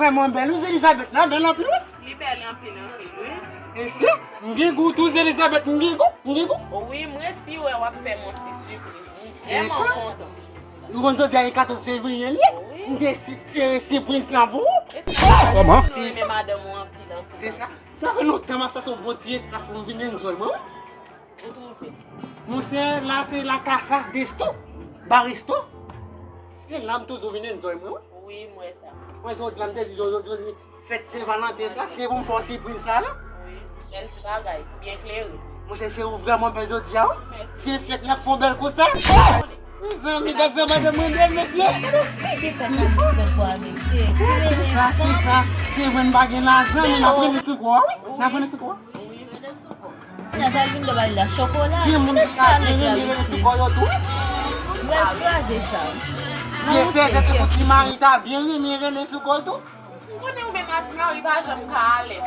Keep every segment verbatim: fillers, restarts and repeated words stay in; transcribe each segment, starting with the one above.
Mwen bèl wi, Elizabeth la bèl anpil wi. Li bèl anpil anpil wi. E si, m gen gou tou, Elizabeth, m gen gou, m gen gou. Wi, m resi wè w ap fè m yon ti sipriz. M vrèman kontan. Nou konn jodi a e katòz fevriye li ye. Wi. M te si- sere sipriz lan pou ou. Kòman? Nou renmen madanm ou anpil anpil. Se sa. Sa fè lontan m ap chache yon bon ti espas pou m vin enjoy mwen wi. Ou twouve? Monchè, la se la casa de esto, bar resto. Se la m toujou vin enjoy mwen wi. Wi, m wè sa. Mwen jodi a m te di jodi jodi fèt Sen Valanten sa, se pou m fè w sipriz sa la. Wi, bèl ti bagay, byen klere. Monchè, cheri, ou vrèman bèl jodi a wi. Mèsi. Se fèt n ap fè yon bèl konsa. Mezanmi, gad sa madanm mwen bèl, mesye. Gade fè de kòk a miks nan kwa, mesye. Se sa, se sa. Se vre n pa gen lajan, men n ap rele sou kò a wi. N ap rele sou kò a. Wi. Sa vin de bay la chokola. Gen moun ki ka rele sou kò yo tou wi. Mwen kraze sa. Gen fè tèt pou si mari ta byen renmen rele sou kò l tou. M konnen ou menm a ti mari pa janm ka alèz.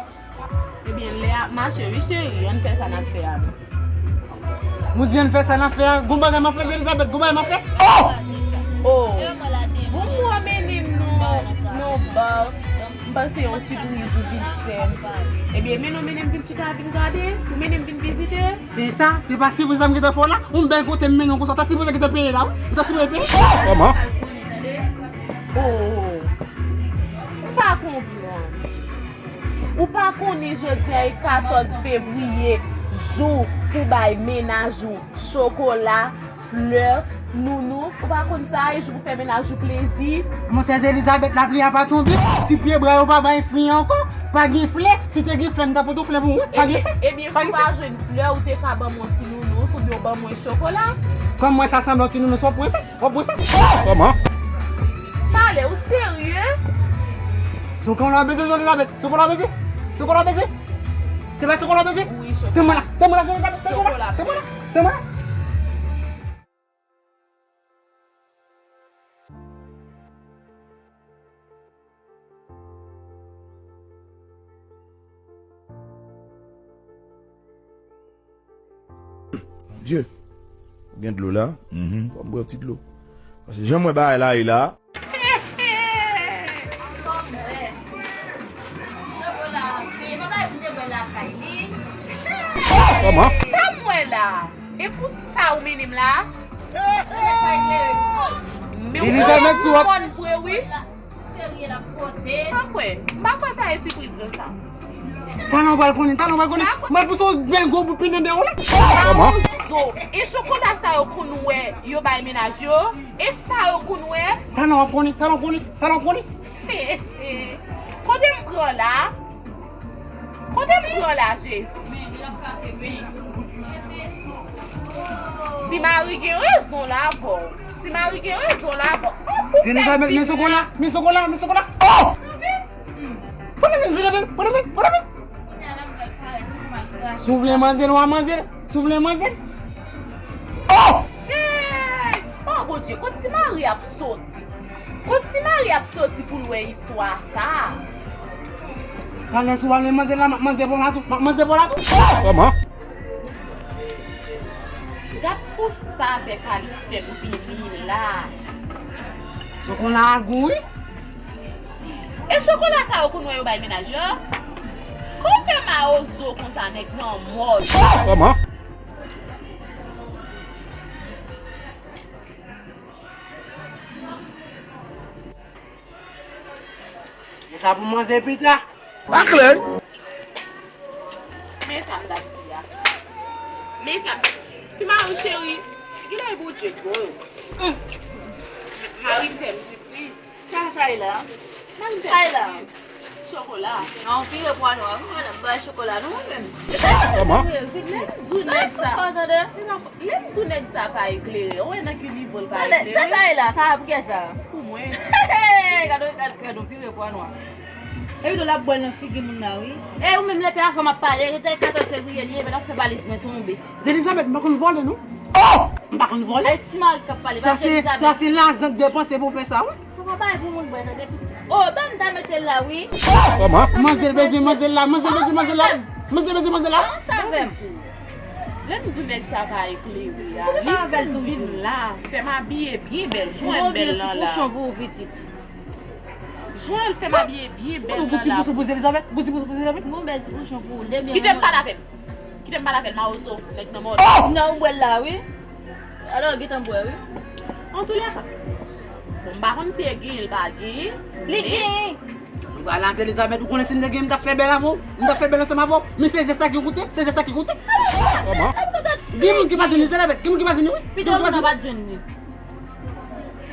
Ebyen, lè ap mache wi cheri, ann fè sa n ap fè a non. Ou di ann fè sa n ap fè a, gon bagay m ap fè Elizabeth, gon bagay m ap fè. Oh! Bon, ou mennen m nan, nan bar. M panse yon sipriz ou vin fè m. Ebyen, mennen w mennen m vin chita vin gade, ou mennen m vin vizite. Se sa, se pa sipriz la m gentan fè w la. Yon bèl kote m mennen w konsa, w ta sipoze gentan peye la wi. Ou ta sipoze peye. Kòman? Oh, m pa konprann. Ou pa konnen jodi a e katòz fevriye, jou pou bay mennaj ou chokola, flè, nounous, ou pa konn sa, e jou pou fè mennaj ou plezi. Monchè Elizabeth, lapli a pa tonbe, ti pye bwa yo pa bay fwi ankò, pa gen flè, si te gen flè, m ta pote yon flè pou ou, pa gen flè. Ebyen, si w pa jwenn flè, ou te ka ban m yon ti nounous, oubyen w ban mwen chokola. Kòm mwen sa sanble yon ti nounous, w ap pran sa, w ap pran sa. Kòman? Pale, ou serye? Chokola w bezwen, Elizabeth, chokola w bezwen, chokola w bezwen. Se pa chokola w bezwen? Wi, chokola. Tann mwen la, tann mwen la, Elizabeth, tann mwen la, tann mwen la, tann mwen la. Dye, ou gen dlo la? Mhm. Ban m bwè yon ti dlo. Paske jan m wè bagay la ye la. Kòman? Sa m wè la? E pou sa ou mennen m la? Men ou konn vre wi. Serye l ap pote. M pa kwè, m pa kwè sa e sipriz konsa. Talè w pral konnen, talè w pral konnen. M pral pouse yon bèl gwo bout pinen dèyè w la. Kòman? E chokola sa yo konn wè yo bay mennaj yo? E sa yo konn wè? Talè w ap konnen, talè w konnen, talè w konnen. Kote m pran la? Kote m pran la, Jezi? Ti mari gen rezon la avè w. Ti mari gen rezon la avè w. Oh, ou fè m vin la. Men chokola, men chokola, men chokola. Oh! Pran men, pran men, pran men, pran men. Si w vle manze l, w a manze l. Si w vle manze l. Oh! Hey! Oh, Bondye, kot ti mari ap soti? Kot ti mari ap soti pou l wè istwa sa a? Talè si w al manze la, m ap manze pou la tou. M ap manze pou la tou. Kòman? Gad pou sa avèk Alice fè pou vini la. Chokola a gou wi. E chokola sa yo konn wè yo bay mennaj yo? Kote mawozo konsa nèg nan mòd? Kòman? E sa pou manze pita. Pa klè. Men sa m t ap di a. Men sa m t ap di. Ti mari cheri, kilè Bondye bon? Hum. Mari m fè m sipriz. Sa sa ye la? Mari m fè m sipriz. Chokola. Non, pire pwa nwa. Mwen ap bay chokola nou menm. Kòman? Lè m di w nèg sa. Lè m di w nèg sa pa eklere. Ou wè nan ki nivo l pa eklere? Sa sa ye la? Sa a pou kiyès sa? Pou mwen. Gade, gade, gade yon pire pwa nwa. Epi tou l ap bwè l nan figi moun la wi. E ou menm lè pè avan m ap pale, jodi a katòz fevriye li ye, men l ap fè valiz mwen tonbe. Elizabeth, m pa konn vòlè non. Oh! M pa konn vòlè. Ay, ti mari k ap pale, pa se Elizabeth. Sa se lajan k depanse pou fè sa wi. Sa pa bay pou moun bwè tande pitit. Oh, ban m ta mete l la wi. Kòman? Manzel bezwen manzel la, manzel bezwen manzel la. Manzel bezwen manzel la. An savè m. Lè m di w nèg sa pa eklere a, li fè m vin la, fè m abiye byen bèl, jwenn bèl lan la. Bon, byen ti pouchon pou ou pitit. Jan l fè m abiye byen bèl nan la. Gouti pou sou pou Elizabeth, gouti pou sou pou Elizabeth. Gon bèl ti bouchon pou ou, de byen. Kite m pale avè l. Kite m pale avè l, mawozo, nèg nan mòd. Nan ou bwè l la, wi. Alò, gentan bwè, wi. Antoulèka, bon, m pa konn si e genyen, l pa genyen. Li genyen. Ou pa la, Elizabeth, ou konnen si m te genyen, m t ap fè bèl avè w. M t ap fè bèl ansanm avè w. Men se zès la ki koute, se zès la ki koute. Gen moun ki pa jwenn li, Elizabeth, gen moun ki pa jwenn li, wi. Pito moun nan pa jwenn li.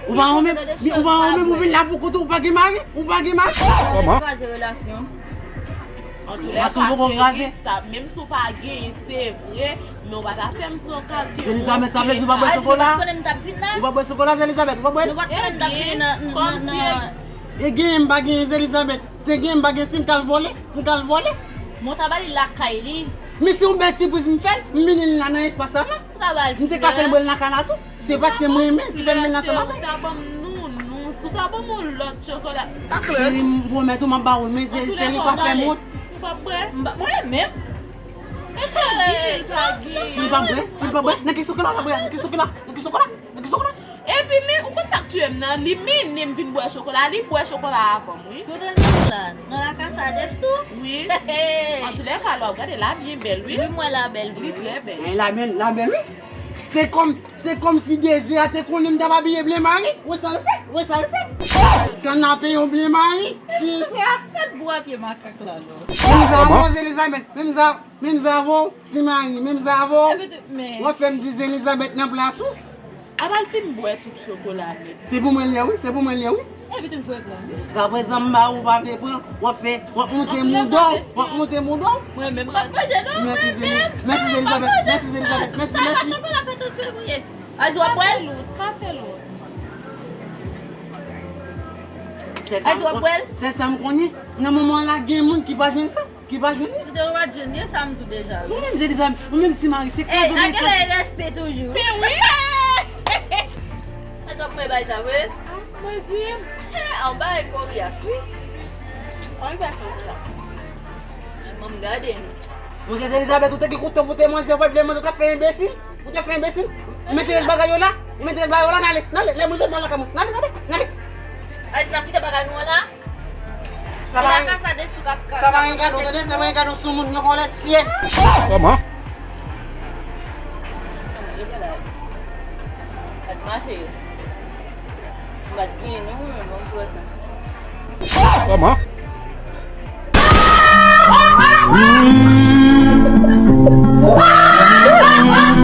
Ou pa renmen, ou pa renmen, ou vin la pou kont ou, ou pa gen mari, ou pa gen mari. Kòman? Kraze relasyon. Antoulèka, cheri, sa, menm si w pa genyen, se vre, men w pa ta fè m pran kalkil. Elizabeth, sa vle di ou pa bwè chokola? Ou pa t konnen m t ap vin la? Ou pa bwè chokola, Elizabeth, ou pa bwè? Nou pa t konnen m t ap vin nan, nan, nan. E genyen, m pa genyen, Elizabeth. Se genyen, m pa genyen, si m t al vòlè, m t al vòlè. Mwen ta ba li lakay li. Men se yon bèl sipriz m fè l, m mennen l la nan espas sa la. M te ka fè l bwè l nan kay la tou. Se paske m renmen l ki fè m mennen l ansanm avè l. Ou ta ban m nounou, si w ta ban m yon lòt chokola. Cheri, m pwomèt ou m ap ba ou l, men se, se li pa fè m wont. Ou p ap bwè? M pa, mwen menm. Si l pa bwè, si l pa bwè, nan ki chokola l ap bwè, nan ki chokola, nan ki chokola, nan ki chokola. Epi, men, ou konn sa k tiye m nan? Li mennen m vin bwè chokola, li bwè chokola avan m, wi. Tout nan la, nan la casa de tou? Wi. Antoulèka, lè w ap gade, la byen bèl, wi. Wi, mwen la bèl, wi. Li trè bèl. Wi, la bèl, la bèl, wi. Se kòm, se kòmsi Dezi a te konnen m t ap abiye ble mari. Wè sa l fè, wè sa l fè. Kannape yon ble mari. Se sa. Gad bwa pye makak la, non. Menm sa avè w, Elizabeth. Menm sa, menm sa avè w, ti mari. Menm sa avè w. W ap fè m di Elizabeth nan plas ou. Apa l fin bwè tout chokola nèt. Se pou mwen l ye, wi, se pou mwen l ye, wi. Epi tou vre pran. Jiskaprezan m ba ou pa vle pran. W ap fè, w ap moute mouda w, w ap moute mouda w. Mwen menm m ap manje non. Mèsi Zeli, mèsi Elizabeth, mèsi Elizabeth, mèsi, mèsi. Chokola fè tout fevriye. Al di w ap bwè l. Pa fè lòt. Al di w ap bwè l. Se sa m konnen. Nan moman la gen moun ki pa jwenn sa. Ki pa jwenn li? Ou te pa jwenn li, sa m di w deja, wi. Ou menm, Elizabeth, ou menm ti mari, se kado. Ey, a gen lè respè toujou. Men wi. Sa t ap mwen bay sa, vre? Mwen di. An bay koryas, wi. An bay koryas. Mwen gade nou. Monchè Elizabeth, ou te gen kout tan pou te manzè, ou pa t vle manzè, ou t ap fè enbesil. Ou te fè enbesil. Ou mete rès bagay yo la. Ou mete rès bagay yo la, n ale. N ale. Lè mwen vin nan lakay mwen. N ale, n ale, n ale. Ay, ti n ap kite bagay nou an la. Sa pa gen, sa pa gen kado, tande, sa pa gen kado sou moun nan vòlè, sye. Kòman? Kòman?